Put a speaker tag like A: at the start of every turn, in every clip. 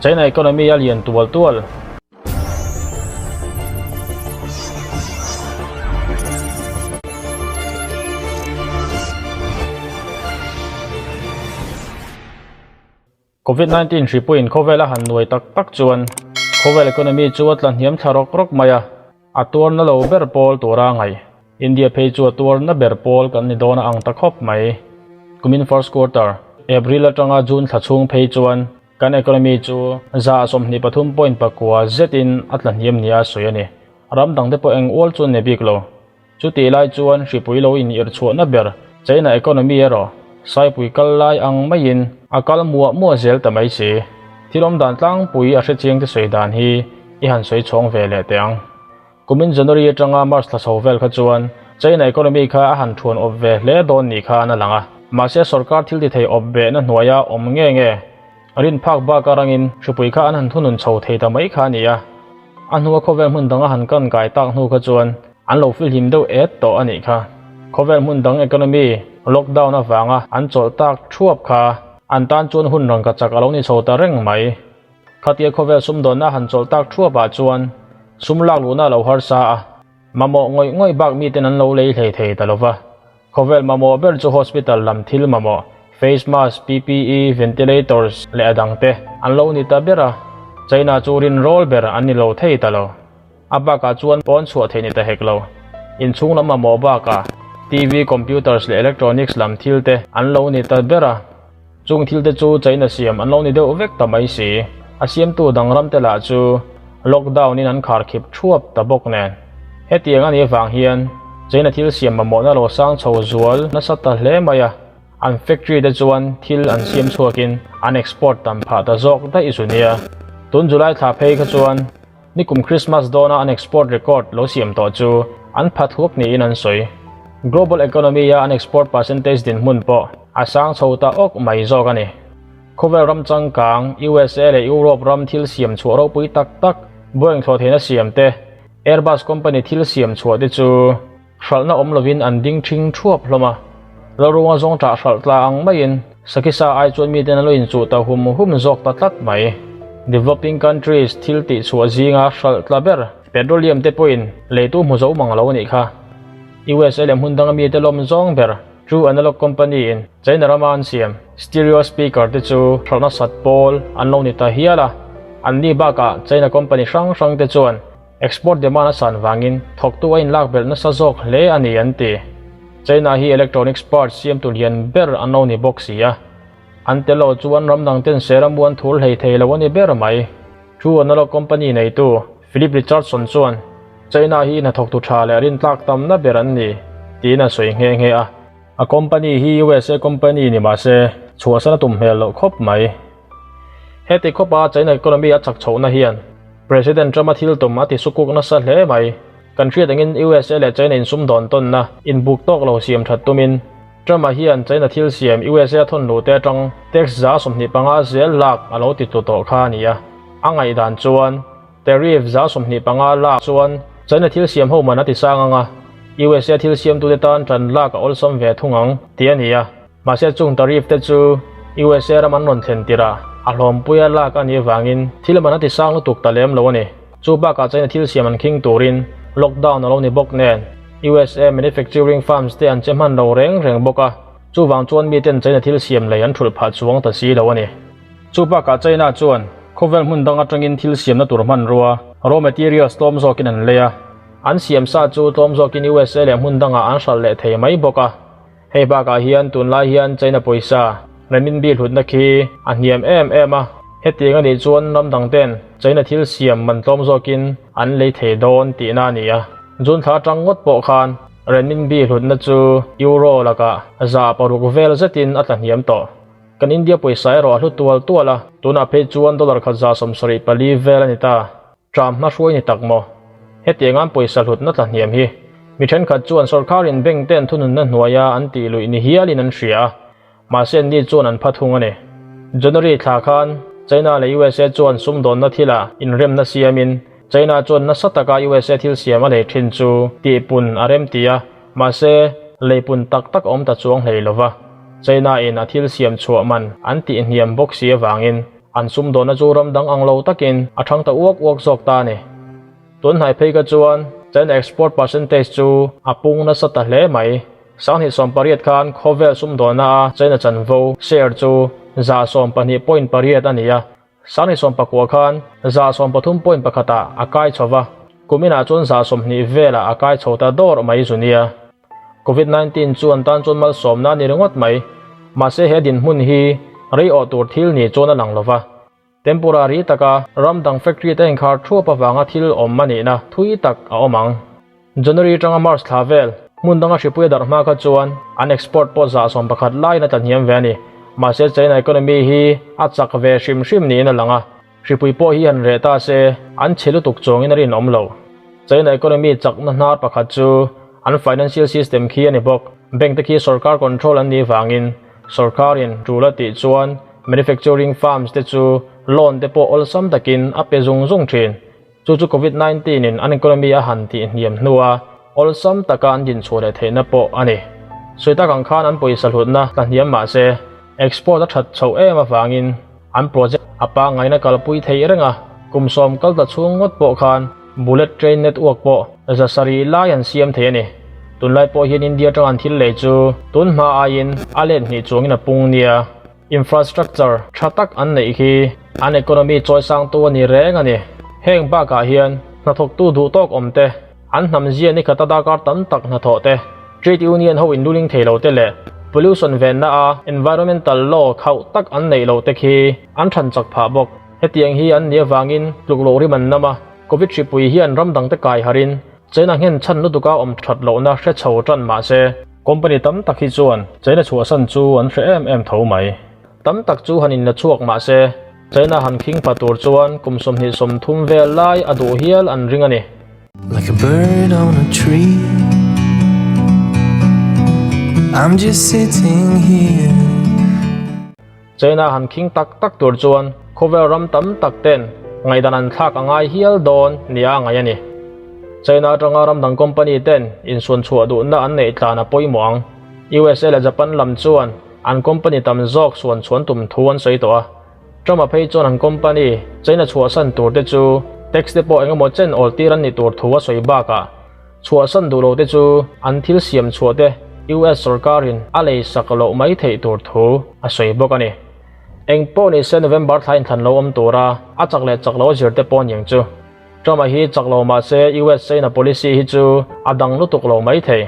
A: China economy a lian tual tual. Covid 19 hripuiin khawvel a han nuai tak tak chuan khawvel economy chu a tla hniam thla rawk rawk mai a, a tuarna lo ber pawl tura ngaih. India phei chu a tuarna ber pawl kan ni dawn a ang ta khawp mai. Kumin first quarter, April atanga June thla chhung phei chuan kan economy chu 23.9 zetin a tla hniam nia sawi a ni. Ram dangte pawh eng ual chu an ni bik lo. Chutih lai chuan hripui lo in irh chhuahna ber China economy erawh saipui kal lai ang maiin a kal muah muah zel ta mai si. Thil awm dan tlangpui a hrechiang te sawi dan hi i han sawi chhawng ve leh teh ang. Kumin January atanga March thla chho vel kha chuan China economy kha a han thuan awp ve hle dawn ni khan a lang a. Mahse sorkar thil ti thei awp behna hnuaia awm nge nge rin phak bak a rangin hripui kha an han thunun chho thei ta mai kha a ni a. A hnua khawvel hmun dang a han kan kai tak hnu kha chuan an lo filhim deuh et tawh a nih kha. Khawvel hmun dang economy lockdown avanga an chawlh tak thuap kha an tan chuan hun rangka chak a lo ni chho ta reng mai. Khatia khawvel sumdawnna han chawlh tak thuap ah chuan sum lak luhna a lo harsa a, mamawh ngawih ngawih bak miten an lo lei hlei thei ta lova. Khawvel mamawh ber chu hospital lam thil mamawh, face mask, PPE, ventilators leh a dangte an lo ni ta ber a, China chu rinrawl ber an ni lo thei ta lo. A bakah chuan pawn chhuah theih ni ta hek lo. Inchhung lam mamawh bakah TV, computers leh electronics lam thil te an lo ni ta ber a, chung thil te chu China siam an lo ni deuh vek ta mai si. A siamtu dang ram te lah chu lockdown in an kharkhip thuap ta bawk nen. Hetiang a nih avang hian China thil siam mamawhna lo sang chho zual nasa ta hle mai a, an factory te chuan thil an siam chhuakin an export tam phah ta zawk daih zu nia. Tun July thla phei kha chuan Nikum Christmas dawna an export record lo siam tawh chu an phat huap niin an sawi. Global economy a an export percentage dinhmun pawh a sang chho ta awk mai zawk a ni. Khawvel ram changkang, USA leh Europe ram thil siam chhuah ropui tak tak, Boeing thlawhtheihna siam te, Airbus company thil siam chhuah te chu hralhna awm lovin an ding thing thuap hlawm a. Lalruanga zawng ṭah hralh tla ang maiin Sakisa ai chuan miten an lo inchuh ta hum hum zawk ta tlat mai. Developing countries thil tih chhuah zinga hralh tla ber petroleum te pawhin leitu hmu zo mang lo a nih kha. USA leh hmun danga mite lawm zawng ber True Analog Company in China rama an siam stereo speaker te chu hralhna sat pawl an lo ni ta hial a. Anni bakah China company hrang hrang te chuan Export demand a san vangin thawktu a inlak belh nasa zawk hle a ni an ti. China hi electronics parts siamtu lian ber an lo ni bawk si a. An tel lo chuan ram dang ten sera muan thur hlei thei lo a ni ber mai. True Analog company neitu Philip Richardson chuan China hi hnathawktu tha leh rintlak tamna ber an ni tiin a sawi nghe nghe a. A company hi USA company ni mahse chhuahsan a tum hmel loh khawp mai. Heti khawpa China economy a chak chhohna hian President Trump-a thil tum a ti sukuk nasa hle mai. Kan hriat angin USA leh China insumdawn tawnna inbuk tawk lo siam that tumin Trump-a hian China thil siam USA thawn luh te atang tax 25% zel lak a lo ti tlu tawh kha a ni a. A ngaihdan chuan tariff 25% lak chuan China thil siam ho man a ti sang ang a, USA thil siamtute tan tan lak a awlsam ve thung ang tih a ni a. Mahse chung tariff te chu USA ram an rawn thlen tirh a, a hlawmpuia lak a nih avangin thil man a ti sang lutuk ta lem lo a ni. Chu bakah China thil siam an khing turin lockdown a lo ni bawk nen USA manufacturing firms te an che hman lo reng reng bawk a, chuvang chuan miten China thil siam lei an thulh phah chuang ta si lo a ni. Chu bakah China chuan khawvel hmun dang atangin thil siamna tur hmanrua, raw materials, tlawm zawkin an lei a, an siam sa chu tlawm zawkin USA leh hmun dangah an hralh leh thei mai bawk a. Hei bakah hian tunlai hian China pawisa renminbi hlutna khi a hniam em em a, hetiang a nih chuan ram dang ten China thil siam man tlawm zawkin an lei thei dawn tihna a ni a. June thla atang ngawt pawh khan renminbi hlutna chu euro lakah 6% vel zetin a tla hniam tawh. Kan India pawisa erawh a hlu tual tual a, tunah phei chuan dollar khat 74 vel a ni ta. Tram hma hruai ni tak maw? Hetiang an pawisa hlutna tla hniam hi mi thenkhat chuan sorkarin bank ten thununna hnuaia an tih luih ni hialin an hria a, mahse anni chuan an pha thung a ni. January thla khan China leh USA chuan sumdawnna thilah inremna siamin China chuan nasa taka USA thil siam a lei thin chu tihpun a rem ti a, mahse leipun tak tak a awm ta chuang hlei lova. China in a thil siam chhuah man an tih hniam bawk si avangin. An sumdawnna chu ram dang ang lo takin a thang ta uak uak zawk ta a ni. Tun hnai phei kha chuan China export percentage chu a pung nasa ta hle mai. 2018 khan khawvel sumdawnna a China chanvo share chu 12.8 a ni a. 2019 khan 13.1 ah a kai chho va, kuminah chuan 20 velah a kai chho ta dawr mai zu nia. Covid 19 chu an tan chuan malsawmna a ni ringawt mai. Mahse he dinhmun hi rei awh tur thil ni chuan a lang lo va. Temporary taka ram dang factory te inkhar thuap avanga thil awm a nihna thui tak a awm ang. January atanga March thla vel hmun danga hripui a darh hma kha chuan an export pawh 11% laiin a tla hniam ve a ni. Mahse China economy hi a chak ve hrim hrim niin a lang a. Hripui pawh hi han reh ta se, an chhe lutuk chuangin a rinawm lo. China economy chakna hnar pakhat chu an financial system khi a ni bawk. Bank te khi sorkar control an nih vangin sorkarin tul a tih chuan manufacturing firms te chu loan te pawh awlsam takin a pe zung zung thin. Chu chu Covid 19 in an economy a han tih hniam hnua awlsam taka an dinchhuah leh theihna pawh a ni. Sawi tak ang khan an pawisa hlutna tla hniam mah se, export a that chhoh em avangin an project a pangngaina kalpui theih reng a, kum sawm kal ta chhung ngawt pawh khan bullet train network pawh 700 lai an siam thei a ni. Tunlai pawh hian India atanga an thil lei chu tun hma aiin a let hnih chuangin a pung nia. Infrastructure tha tak an neih khi an economy chawi sangtu a ni reng a ni. Heng bakah hian hnathawktu duh tawk awm te, an hnam zia ni khata darkar tam tak hnathawh te, Trade union ho in luling thei lo te leh pollution venna a environmental law khauh tak an neih lo te khi an than chak phah bawk. Hetiang hi an nih avangin tluk loh rim an nam a, Covid hripui hian ram dangte kai harin China nghen chhan lutuka awm that lohna hre chho tan mah se, company tam tak hi chuan China chhuahsan chu an hre em em tho mai. Tam tak chu han inla chhuak mah se, China han khing pha tur chuan kum 20-30 vel lai a duh hial an ring a ni.
B: Like a bird on a tree I'm just sitting here.
A: China han khing tak tak tur chuan khawvel ram tam tak ten ngaihdan an thlak a ngai hial dawn nia a ngaih a ni. China atanga ram dang company ten insuan chhuah duhna an neih tlan a pawimawh ang. USA leh Japan lam chuan an company tam zawk suan chhuan tum thu an sawi tawh a. Trump-a phei chuan an company China chhuahsan tur te chu tax te pawh eng emaw chen awl tir an nih tur thu a sawi bakah chhuahsan duh lo te chu an thil siam chhuah te US sorkarin a lei sak loh mai theih tur thu a sawi bawk a ni. Eng pawh ni se November thla inthlan lo awm tura a chak leh chak lo a zir te pawh aniang chu. Trump-a hi chak lo mah se US China policy hi chu a dang lutuk lo mai thei.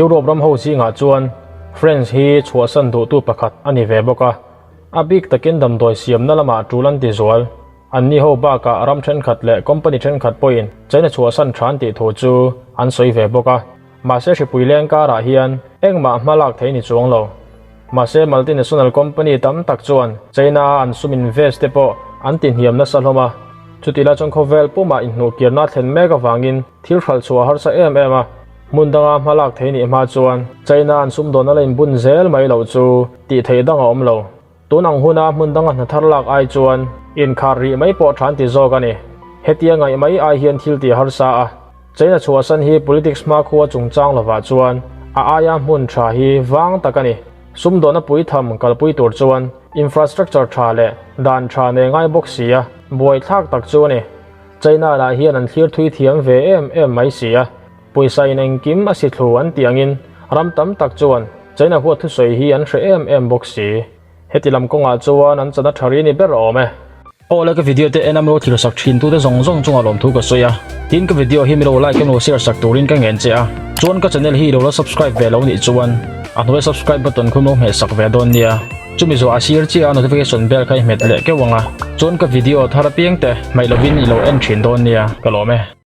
A: Europe ram ho zingah chuan France hi chhuahsan duhtu pakhat a ni ve bawk a. A bik takin damdawi siamna lamah tul an ti zual. Anni ho bakah ram thenkhat leh company thenkhat pawhin China chhuahsan tha an tih thu chu an sawi ve bawk a. Mahse hripui leng karah hian engmah hma lak thei ni chuang lo. Mahse multinational company tam tak chuan China a an sum invest te pawh an ti hniam nasa hlawm a. Chutih lai chuan khawvel pumah inhnuhkirna a thlen mek avangin thil hralh chhuah a harsa em em a. Hmun danga hma lak thei nih hma chuan China an sumdawn a la inbun zel mai loh chu tih theih dang a awm lo. Tun ang huna hmun danga hna thar lak ai chuan inkhar rih mai pawh than ti zawk a ni. Hetia ngaih mai ai hian thil tih harsa a. China chhuahsan hi politics hmakhua chungchang lovah chuan a aia hmun tha hi vang tak a ni. Sumdawn a pui tham kalpui tur chuan infrastructure tha leh dan tha nei ngai bawk si a, buaithlak tak chu a ni. China lah hian an thlir thui thiam ve em em mai si a. Pawisa in engkim a si thlu an tih angin ram tam tak chuan China huat thusawi hi an hre em em bawk si. Heti lam kawngah chuan an chan a tha ri ni ber awm e. Aw le ka video te en a milo thlir sak thin tute zawng zawng chungah lawmthu ka sawi a. Tin ka video hi milo like emaw share sak turin ka ngen che a. Chuan ka channel hi ilo la subscribe ve lo nih chuan a hnuai subscribe button khu milo hmeh sak ve dawn nia. Chumi zawh a sir chiah a notification bell kha i hmet leh keuh ang a. Chuan ka video thar apiang te hmaih lovin ilo en thin dawn nia ka lawm e.